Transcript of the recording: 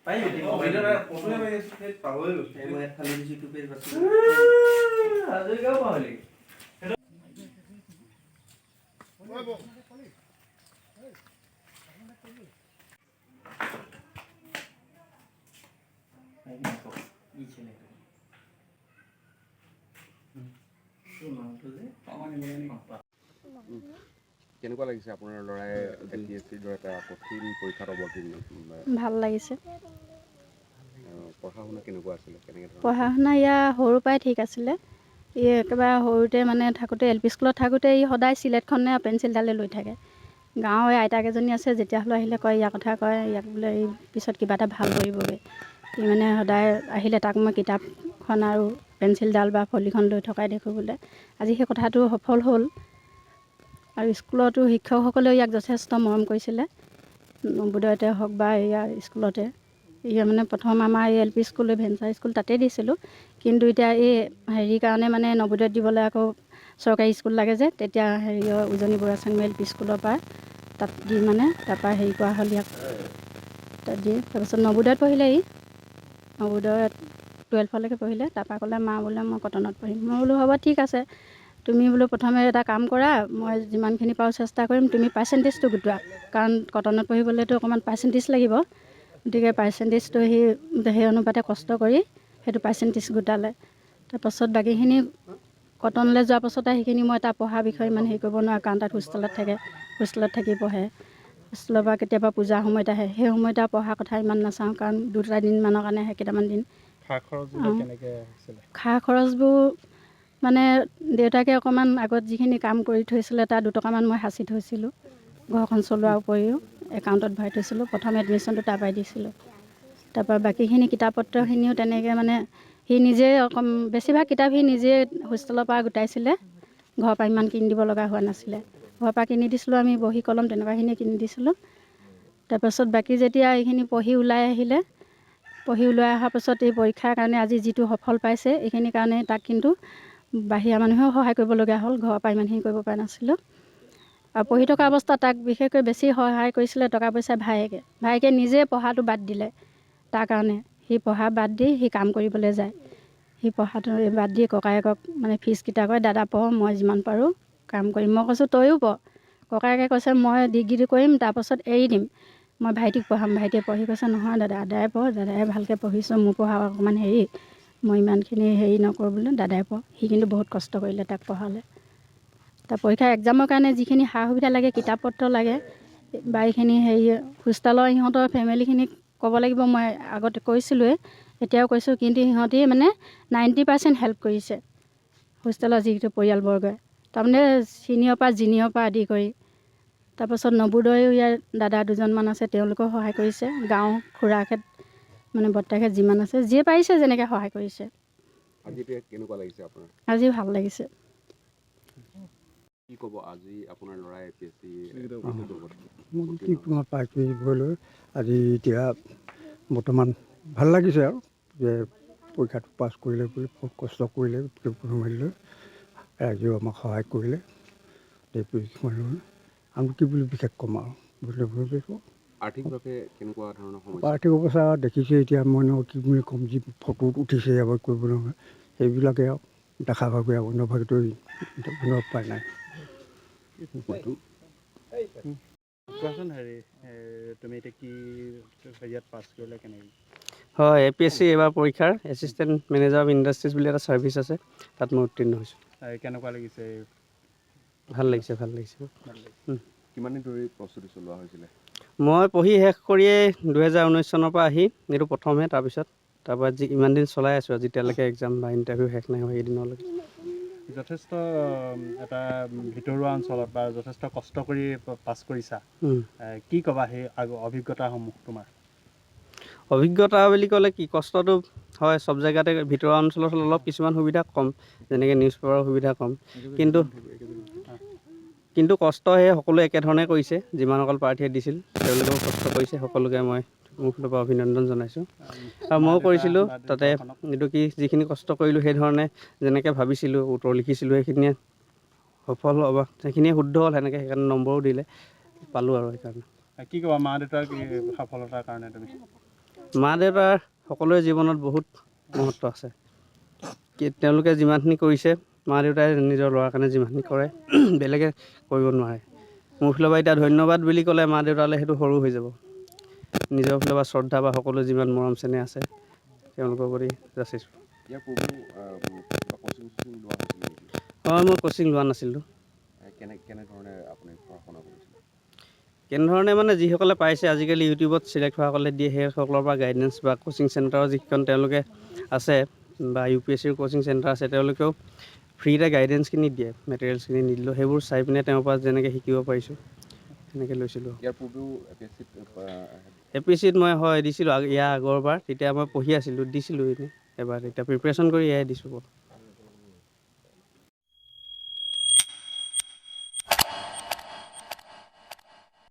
পাৰিবি। পাহৰি গৈছো। মই ফালি দিছোঁ, ইটো পেজ বাছি। হাজৰিকাও পাহৰিলি? এই মালটো যে। কেনেকুৱা লাগিছে আপোনাৰ ল'ৰাই এপিএছচিৰ দৰে এটা কঠিন পৰীক্ষাত অৱতীৰ্ণ? ভাল লাগিছে। পঢ়া শুনা কেনেকুৱা আছিলে, কেনেকৈ ধৰণৰ? পঢ়া শুনা ইয়াৰ সৰুৰ পৰাই ঠিক আছিলে। ই একেবাৰে সৰুতে মানে থাকোঁতে, এল পি স্কুলত থাকোঁতে ই সদায় চিলেটখনে আৰু পেঞ্চিলডালে লৈ থাকে। গাঁৱৰ আইতাকেইজনী আছে, যেতিয়া হ'লেও আহিলে কয়, ইয়াৰ কথা কয়, ইয়াক বোলে ই পিছত কিবা এটা ভাল কৰিবগৈ। ই মানে সদায় আহিলে তাক মই কিতাপখন আৰু পেঞ্চিলডাল বা ফলিখন লৈ থকাই দেখোঁ বোলে। আজি সেই কথাটো সফল হ'ল। আৰু স্কুলতো শিক্ষকসকলেও ইয়াক যথেষ্ট মৰম কৰিছিলে, নৱোদয়তে হওক বা ইয়াৰ স্কুলতে। ইয়াৰ মানে প্ৰথম আমাৰ এই L P school, venture school তাতেই দিছিলোঁ। কিন্তু এতিয়া এই হেৰিৰ কাৰণে মানে নৱোদয়ত দিবলৈ আকৌ চৰকাৰী স্কুল লাগে যে, তেতিয়া হেৰি উজনি বৰুৱা চাংমাই এল পি স্কুলৰ পৰা তাত দি মানে তাৰপৰা হেৰি কৰা হ'ল ইয়াক তাত দি। তাৰপিছত নৱোদয়ত পঢ়িলে। ই নৱোদয়ত 12লৈকে পঢ়িলে। তাৰপৰা ক'লে, মা বোলে মই কটনত পঢ়িম। মই বোলো হ'ব, ঠিক আছে, তুমি বোলো প্ৰথমে এটা কাম কৰা, মই যিমানখিনি পাৰোঁ চেষ্টা কৰিম, তুমি পাৰ্চেণ্টেজটো গোটোৱা। কাৰণ কটনত পঢ়িবলৈতো অকণমান পাৰ্চেণ্টেজ লাগিব। গতিকে পাৰ্চেণ্টেজটো সি সেই অনুপাতে কষ্ট কৰি সেইটো পাৰ্চেণ্টেজ গোটালে। তাৰপাছত বাকীখিনি কটনলৈ যোৱাৰ পাছতে সেইখিনি মই তাৰ পঢ়াৰ বিষয়ে ইমান হেৰি কৰিব নোৱাৰোঁ, কাৰণ তাত হোষ্টেলত থাকে, হোষ্টেলত থাকি পঢ়ে। হোষ্টেলৰ পৰা কেতিয়াবা পূজাৰ সময়ত আহে, সেই সময়ত আৰু পঢ়াৰ কথা ইমান নাচাওঁ, কাৰণ দুটা দিনমানৰ কাৰণে আহে, কেইটামান দিন। খা খৰচবিলাক কেনেকৈ হৈছিলে? খা খৰচবোৰ মানে দেউতাকে অকণমান আগত যিখিনি কাম কৰি থৈছিলে, তাৰ 2 টকামান মই সাঁচি থৈছিলোঁ। ঘৰখন চলোৱাৰ উপৰিও একাউণ্টত ভৰাই থৈছিলোঁ। প্ৰথম এডমিশ্যনটো তাৰপৰাই দিছিলোঁ। তাৰপৰা বাকীখিনি কিতাপ পত্ৰখিনিও তেনেকৈ মানে সি নিজে অকণ বেছিভাগ কিতাপ সি নিজে হোষ্টেলৰ পৰা গোটাইছিলে। ঘৰৰ পৰা ইমান কিনি দিব লগা হোৱা নাছিলে। ঘৰৰ পৰা কিনি দিছিলোঁ আমি বহী কলম তেনেকুৱাখিনিয়ে কিনি দিছিলোঁ। তাৰপাছত বাকী যেতিয়া এইখিনি পঢ়ি ওলাই আহিলে, পঢ়ি ওলাই অহাৰ পাছত এই পৰীক্ষাৰ কাৰণে আজি যিটো সফল পাইছে, এইখিনিৰ কাৰণে তাক কিন্তু বাহিৰা মানুহেও সহায় কৰিবলগীয়া হ'ল। ঘৰৰ পৰা ইমানখিনি কৰিব পৰা নাছিলোঁ। আৰু পঢ়ি থকা অৱস্থাত তাক বিশেষকৈ বেছি সহায় কৰিছিলে টকা পইচা ভায়েকে। ভায়েকে নিজে পঢ়াটো বাদ দিলে তাৰ কাৰণে। সি পঢ়া বাদ দি সি কাম কৰিবলৈ যায়। সি পঢ়াটো বাদ দি ককায়েকক মানে ফিজকেইটা কয়, দাদা পঢ়, মই যিমান পাৰোঁ কাম কৰিম। মই কৈছোঁ তয়ো পঢ়। ককায়েকে কৈছে মই ডিগ্ৰীটো কৰিম, তাৰপাছত এৰি দিম, মই ভাইটিক পঢ়াম। ভাইটিয়ে পঢ়ি কৈছে, নহয় দাদা, দাদাই পঢ়, দাদাই ভালকৈ পঢ়িছোঁ, মোৰ পঢ়া অকণমান হেৰি, মই ইমানখিনি হেৰি নকৰোঁ বোলে, দাদাই পঢ়। সি কিন্তু বহুত কষ্ট কৰিলে, তাক পঢ়ালে। তাৰ পৰীক্ষা এক্সামৰ কাৰণে যিখিনি সা সুবিধা লাগে, কিতাপ পত্ৰ লাগে বা এইখিনি হেৰি হোষ্টেলৰ ইহঁতৰ ফেমিলিখিনিক ক'ব লাগিব, মই আগতে কৈছিলোঁৱে, এতিয়াও কৈছোঁ। কিন্তু সিহঁতি মানে 90% হেল্প কৰিছে, হোষ্টেলৰ যিটো পৰিয়ালবৰ্গই, তাৰমানে ছিনিয়ৰ পৰা জুনিয়ৰ পৰা আদি কৰি। তাৰপাছত নৱোদয়ো ইয়াৰ দাদা দুজনমান আছে, তেওঁলোকেও সহায় কৰিছে। গাঁও খুৰাকহেঁত মানে বৰ্তাকহেঁত যিমান আছে, যিয়ে পাৰিছে যেনেকৈ সহায় কৰিছে। আজি এতিয়া কেনেকুৱা লাগিছে আপোনাৰ? আজি ভাল লাগিছে। কি ক'ব, আজি আপোনাৰ ল'ৰাই এপিএছচি? মই কি তোমাৰ পাইছোঁ আজি এতিয়া বৰ্তমান ভাল লাগিছে আৰু যে পৰীক্ষাটো পাছ কৰিলে বুলি। বহুত কষ্ট কৰিলে, মেলিলে, ৰাইজেও আমাক সহায় কৰিলে। এই আমি কি বুলি বিশেষ ক'ম আৰু বুলি। আৰ্থিকভাৱে কেনেকুৱা ধৰণৰ সমস্যা? আৰ্থিক অৱস্থা দেখিছে এতিয়া, মইনো কি বুলি ক'ম, যি ফটোত উঠিছে এবাৰ কৰিব নহয়, সেইবিলাকে আৰু দেখা ভাগে, আৰু অন্য ভাগেতো অন্য উপায় নাই। কোৱাচোন হেৰি, তুমি এতিয়া কি হেৰিয়াত পাছ কৰিলে, কেনেকৈ? হয়, এপিএছচি এইবাৰ পৰীক্ষাৰ এছিষ্টেণ্ট মেনেজাৰ অফ ইণ্ডাষ্ট্ৰিজ বুলি এটা ছাৰ্ভিচ আছে, তাত মই উত্তীৰ্ণ হৈছোঁ। কেনেকুৱা লাগিছে? ভাল লাগিছে, ভাল লাগিছে। ভাল লাগিছে। কিমান দিন ধৰি প্ৰস্তুতি চলোৱা হৈছিলে? মই পঢ়ি শেষ কৰিয়েই 2019 চনৰ পৰা আহি এইটো প্ৰথমহে। তাৰপিছত তাৰপৰা যি ইমান দিন চলাই আছোঁ, আজি এতিয়ালৈকে এক্সাম বা ইণ্টাৰভিউ শেষ নাই হোৱা এইদিনলৈকে। যথেষ্ট এটা ভিতৰুৱা অঞ্চলত বা যথেষ্ট কষ্ট কৰি পাছ কৰিছা। কি ক'বা সেই অভিজ্ঞতাসমূহ তোমাৰ? অভিজ্ঞতা বুলি ক'লে কি, কষ্টটো হয় চব জেগাতে। ভিতৰুৱা অঞ্চলত হ'লে অলপ কিছুমান সুবিধা কম, যেনেকৈ নিউজ পেপাৰৰ সুবিধা কম। কিন্তু কিন্তু কষ্ট সেই সকলোৱে একেধৰণে কৰিছে। যিমানসকল প্ৰাৰ্থীয়ে দিছিল, তেওঁলোকেও কষ্ট কৰিছে। সকলোকে মই মোৰ ফালৰ পৰা অভিনন্দন জনাইছোঁ। আৰু ময়ো কৰিছিলোঁ তাতে এইটো কি, যিখিনি কষ্ট কৰিলোঁ, সেইধৰণে যেনেকৈ ভাবিছিলোঁ, উত্তৰ লিখিছিলোঁ, সেইখিনিয়ে সফল হ'ব, সেইখিনিয়ে শুদ্ধ হ'ল সেনেকৈ, সেইকাৰণে নম্বৰো দিলে, পালোঁ আৰু সেইকাৰণে। কি ক'বা মা দেউতাক এই সফলতাৰ কাৰণে তুমি? মা দেউতাৰ সকলোৰে জীৱনত বহুত মহত্ব আছে। কি তেওঁলোকে যিমানখিনি কৰিছে, মা দেউতাই নিজৰ ল'ৰাৰ কাৰণে যিমানখিনি কৰে, বেলেগে কৰিব নোৱাৰে। মোৰ ফালৰ পৰা এতিয়া ধন্যবাদ বুলি ক'লে মা দেউতালৈ সেইটো সৰু হৈ যাব। নিজৰ ফালৰ পৰা শ্ৰদ্ধা বা সকলো যিমান মৰম চেনেহ আছে, তেওঁলোকৰ প্ৰতি যাচিছোঁ। ইয়াৰ পূৰ্বেও কিবা কচিং চচিং লোৱা হৈছিল নেকি? হয়, মই কচিং লোৱা নাছিলোঁ। কেনেধৰণে আপুনি পঢ়া শুনা কৰিছিলে? কেনেধৰণে মানে, যিসকলে পাইছে, আজিকালি ইউটিউবত চিলেক্ট হোৱাসকলে দিয়ে, সেইসকলৰ পৰা গাইডেঞ্চ বা কচিং চেণ্টাৰৰ যিখন তেওঁলোকে আছে বা ইউপিএছচিৰ কচিং চেণ্টাৰ আছে, তেওঁলোকেও ফ্ৰীতে গাইডেঞ্চখিনি দিয়ে, মেটেৰিয়েলছখিনি নিদিলেও সেইবোৰ চাই পিনে তেওঁৰ পৰা যেনেকৈ শিকিব পাৰিছোঁ, তেনেকৈ লৈছিলোঁ। ইয়াৰ পূৰ্বেও এপিএছচিত? এপিএছচিত মই হয় দিছিলোঁ, ইয়াৰ আগৰবাৰ। তেতিয়া মই পঢ়ি আছিলোঁ, দিছিলোঁ এনেই এবাৰ। তেতিয়া প্ৰিপেৰেশ্যন কৰি এয়াই দিছোঁ।